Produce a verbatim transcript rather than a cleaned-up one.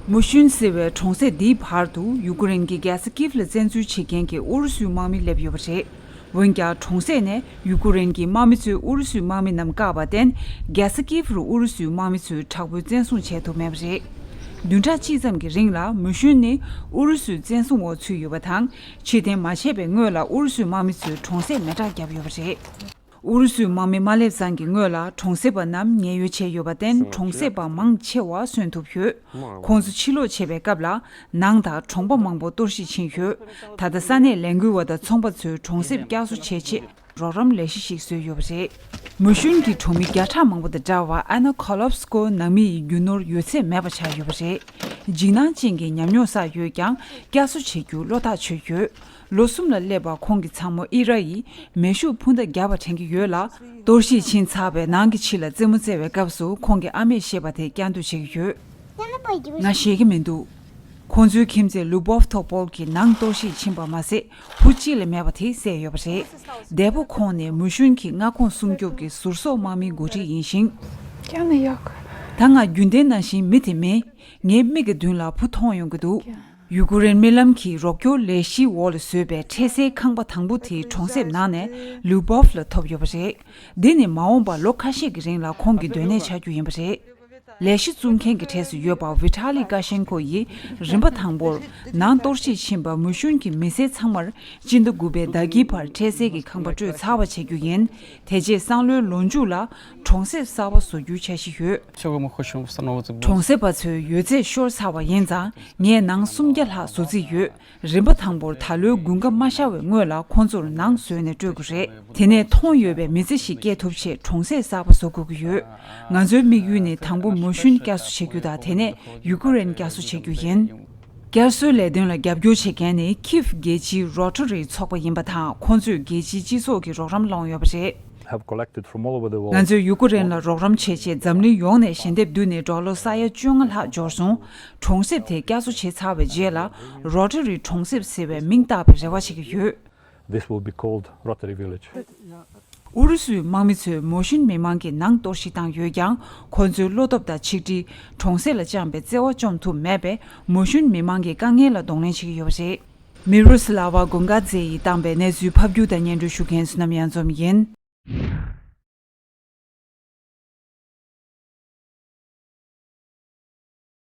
མུ་ཤུན་ཟེར་བའི་གྲོང་གསེབ་འདིའི་བར་དུ་ཡུ་ཀེ་རེན་གྱི་རྒྱལ་ས་ཀིབ་ལ་བཙན་འཛུལ་བྱེད་མཁན་གྱི་ཨུ་རུ་སུའི་དམག་མི་སླེབས་ཡོད་པ་རེད། འོན་ཀྱང་གྲོང་གསེབ་ནས་ཡུ་ཀེ་རེན་གྱི་དམག་མི་ཚོས་ཨུ་རུ་སུའི་དམག་མི་རྣམས་བཀག་པར་བརྟེན། རྒྱལ་ས་ཀིབ་རུ་ཨུ་རུ་སུའི་དམག་མི་ཚོས་དྲག་པོའི་བཙན་བཟུང་བྱས་ཐུབ་མེད་པ་རེད། བདུན་ཕྲག་གཅིག་ཙམ་གྱི་རིང་ལ་མུ་ཤུན་ནི་ཨུ་རུ་སུའི་བཙན་བཟུང་འོག་ཚུད་ཡོད་པ་དང་། ཕྱིར་འཐེན་མ་བྱས་པའི་སྔོན་ལ་ཨུ་རུ་སུའི་དམག་མི་ཚོས་གྲོང་གསེབ་མེ་སྲེག་བརྒྱབ་ཡོད་པ་རེད། ཨུ་རུ་སུའི་དམག་མི་མ་སླེབས་ཙམ་གྱི་སྔོན་ལ་གྲོང་གསེབ་པ་རྣམས་ཉེན་གཡོལ་བྱས་ཡོད་པར་བརྟེན། གྲོང་གསེབ་པ་མང་ཆེ་བ་གསོན་ཐུབ་ཡོད། ཁོང་ཚོ་ཕྱིར་ལོག་བྱེད་པའི་སྐབས་ལ་ནང་དང་གྲོང་པ་མང་པོ་གཏོར་བཤིག་ཕྱིན་ཡོད། ད་ལྟ་ས་གནས་ལས་འགུལ་བ་དང་ཚོང་པ་ཚོས་གྲོང་གསེབ་བསྐྱར་གསོ་བྱེད་ཆེད་རོགས་རམ་ལས་གཞི་ཞིག་བཟོས་ཡོད་པ་རེད། མུ་ཤུན་གྱི་གྲོང་མི་བརྒྱ་ཕྲག་མང་པོ་དང་འདྲ་བར་ཨ་ན་ཁོ་ལོབ་སི་ཀོ་ནང་མི་ཡི་རྒྱུ་ནོར་ཡོད་ཚད་མེད་པ་ཆགས་ཡོད་པ་རེད། འཇིགས་སྣང་ཅན་གྱི་ཉམས་མྱོང་བསགས་ཡོད་ཀྱང་། བསྐྱར་གསོ་བྱེད་རྒྱུ་བློ་ཐག་ཆོད་ཡོད། ལོ་གསུམ་ལ་སླེབས་པ་ཁོང་གི་ཚ་མོ་ཨི་ར་ཡིས་མེ་ཤུགས་འཕུར་མདའ་བརྒྱབ་པ་དྲན་གྱི་ཡོད་ལ། གཏོར་བཤིག་ཕྱིན་ཚར་བའི་ནང་གི་ཕྱི་ལ་རྩེད་མོ་རྩེ་བའི་སྐབས་སུ་ཁོང་གི་ཨ་མས་བཤད་པ་དེ་བསྐྱར་ཟློས་བྱེད་ཀྱི་ཡོད། ང་ཤེས་ཀྱི་མི་འདུག་ཁོང་ཚོའི་ཁྱིམ་མཚེས་ལུ་བོབ་ཐོ་པོལ་གྱི་ནང་གཏོར་བཤིག་ཕྱིན་པ་མ་ཟད། བུ་གཅིག་ལས་མེད་པ་དེ་གསལ་ཡོད་པ་རེད། འདས་པོ་ཁོང་ནི་མུ་ཤུན་གྱི་མངའ་ཁོངས་སྲུང་སྐྱོབ་ཀྱི་ཟུར་གསོག་དམག་མིའི་འགོ་ཁྲིད་ཡིན་ཞིང་། ཀྱང་ནི་ཡག་ད་ང་རྒྱུན་ལྡན་ནང་བཞིན་མི་དེ་མིན། ངའི་མིག་གི་མདུན་ལ་བུ་མཐོང་ཡོང་གི་འདུག་ཡུ་ཀེ་རེན་རྨི་ལམ་གྱི་རོགས་སྐྱོར་ལས་གཞིའི་འོག་ལ་བཟོས་པའི་འཕྲལ་སེལ་ཁང་པ་དང་པོ་དེ་གྲོང་གསེབ་ནང་ནས་ལུ་བོབ་ལ་ཐོབ་ཡོད་པ་རེད། འདི་ནི་མ་འོངས་པར་ལོ་ཁ་ཤས་ཀྱི་རིང་ལ་ཁོང་གི་སྡོད་གནས་ཆགས་རྒྱུ་ཡིན་པ་རེད། ལས་གཞི་བཙུགས་མཁན་གྱི་གྲས་སུ་ཡོད་པ་ཝི་ཊ་ལི་ཀ་ཤེན་ཁོ་ཡིས་རིམ་པ་དང་པོར་ནང་གཏོར་བཤིག་ཕྱིན་པ་མུ་ཤུན་གྱི་མི་སེར་ཚང་མར་སྤྱི་ཟླ་དགུ་པའི་ཟླ་དཀྱིལ་བར་འཕྲལ་སེལ་གྱི་ཁང་པ་སྤྲོད་ཚར་བ་བྱེད་རྒྱུ་ཡིན། དེ་རྗེས་སང་ལོའི་ལོ་མཇུག་ལ་གྲོང་གསེབ་གསར་པ་བཟོ་རྒྱུའི་འཆར་གཞི་ཡོད། Цього ми хочемо встановити. གྲོང་གསེབ་པ་ཚོའི་ཡོད་ཚད་ཤོར་ཚར་བ་ཡིན་ཙང་། ངས་ནང་སུམ་བརྒྱ་ལྷག་བཟོ་རྩིས་ཡོད། རིམ་པ་དང་པོར་ད་ལོའི་དགུན་ཁ་མ་ཤར་བའི་སྔོན་ལ་ཁོང་ཚོར་ནང་བཟོས་ནས་སྤྲོད་དགོས་རེད། དེ་ནས་མཐོང་ཡོད་པའི་མི་ཚེ་ཞིག་སྐྱེལ་ཐུབ་ཆེད་གྲོང་གསེབ་གསར་པ་བཟོ་དགོས་ཀྱི་ཡོད། ང་ཚོའི་དམིགས་ཡུལ་ནི་དང་པོ་མུ་ཤུན་བསྐྱར་གསོ་བྱེད་རྒྱུ་དང་། དེ་ནས་ཡུ་ཀེ་རེན་བསྐྱར་གསོ་བྱེད་རྒྱུ་ཡིན། བསྐྱར་གསོའི་ལས་དོན་ལ་རྒྱབ་སྐྱོར་བྱེད་མཁན་ནི་ཁིབ་རྒྱལ་སྤྱིའི་རོ་ཊ་རི་ཚོགས་པ་ཡིན་པ་དང་། ཁོང་ཚོས་རྒྱལ་སྤྱིའི་སྤྱི་ཚོགས་ཀྱི་རོགས་རམ་བླངས་ཡོད་པ་རེད། Have collected from all over the world. ང་ཚོས་ཡུ་ཀེ་རེན་ལ་རོགས་རམ་བྱེད་ཆེད་འཛམ་གླིང་ཡོངས་ནས་ཞལ་འདེབས་བསྡུས་ནས་ཌོ་ལར་ས་ཡ་བཅོ་ལྔ་ལྷག་འབྱོར་སོང་། གྲོང་གསེབ་དེ་བསྐྱར་གསོ་བྱས་ཚར་བའི་རྗེས་ལ་རོ་ཊ་རི་གྲོང་གསེབ་ཟེར་བའི་མིང་བཏགས་པའི་རེ་བ་བྱེད་ཀྱི་ཡོད། This will be called Rotary Village. ཨུ་རུ་སུའི་དམག་མི་ཚོས་མུ་ཤུན་མི་མང་གི་ནང་གཏོར་བཤིག་བཏང་ཡོད་ཀྱང་། ཁོ་ཚོའི་བློ་སྟོབས་དང་ཆིག་སྒྲིལ། གྲོང་གསེབ་ལ་བཅངས་པའི་བརྩེ་བ་བཅོམ་ཐུབ་མེད་པས། མུ་ཤུན་མི་མང་གི་དཀའ་ངལ་ལ་གདོང་ལེན་བྱེད་ཀྱི་ཡོད་པ་རེད། མི་རུ་སི་ལ་ཝ་གུན་ག་ཛེ་ཡིས་བཏང་པའི་གནས་ཚུལ་ཕབ་སྒྱུར་དང་སྙན་སྒྲོན་ཞུ་མཁན་བསོད་ནམས་གཡང་འཛོམས་ཡིན།